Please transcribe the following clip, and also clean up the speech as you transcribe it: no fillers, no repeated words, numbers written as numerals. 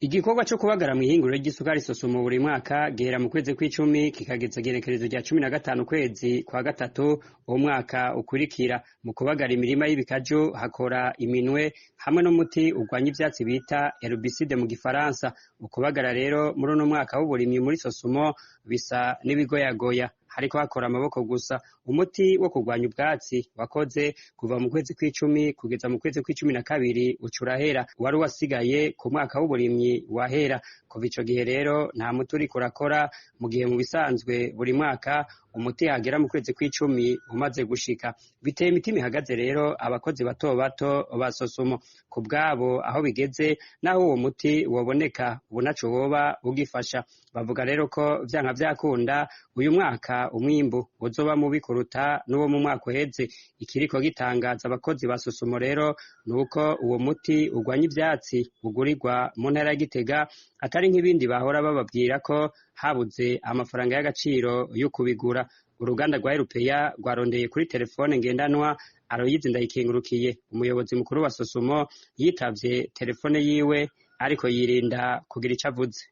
Igikorwa co kubagara mw'ihinguriro ry'isukari Sosumo buri mwaka gihera mu kwezi kw'icumi kikageza igenekerezo rya 15 ukwezi kwa gatatu uwo mwaka ukurikira. Mu kubagara imirima y'ibikaju hakora iminwe hamwe n'umuti urwanya ivyatsi bita herbicide mu gifaransa. Ukubagara rero muri uno mwaka w'uburimyi muri Sosumo bisa n'ibigoyagoya, hariko hakora amaboko gusa. Umuti wo kurwanya ubwatsi wakoze kuva mu kwezi kw'icumi kugeza mu kwezi kw'icumi na kabiri uca urahera, uwari wasigaye ku mwaka w'uburimyi wahera. Kuva ico gihe rero nta muti uriko urakora, mu gihe mu bisanzwe buri mwaka umuti hagera mu kwezi kw'icumi umaze gushika. Biteye imitima ihagaze rero abakozi bato bato ba Sosumo. Ku bwabo aho bigeze naho uwo muti woboneka ubu ntaco woba ugifasha. Bavuga rero ko vyanka vyakunda uyu mwaka umwimbu uzoba mubi kuruta n'uwo mu mwaka uheze. Ikiriko gitangaza abakozi ba Sosumo rero nuko uwo muti urwanya ivyatsi ugurirwa mu ntara ya Gitega atari nk'ibindi bahora bababwira ko habuze amafaranga y'agaciro yo kubigura. Uruganda rwa Erupeya rwarondeye kuri telefone ngendanwa Aloyizi Ndayikengurukiye, umuyobozi mukuru wa Sosumo, yitavye telefone yiwe ariko yirinda kugira ico avuze.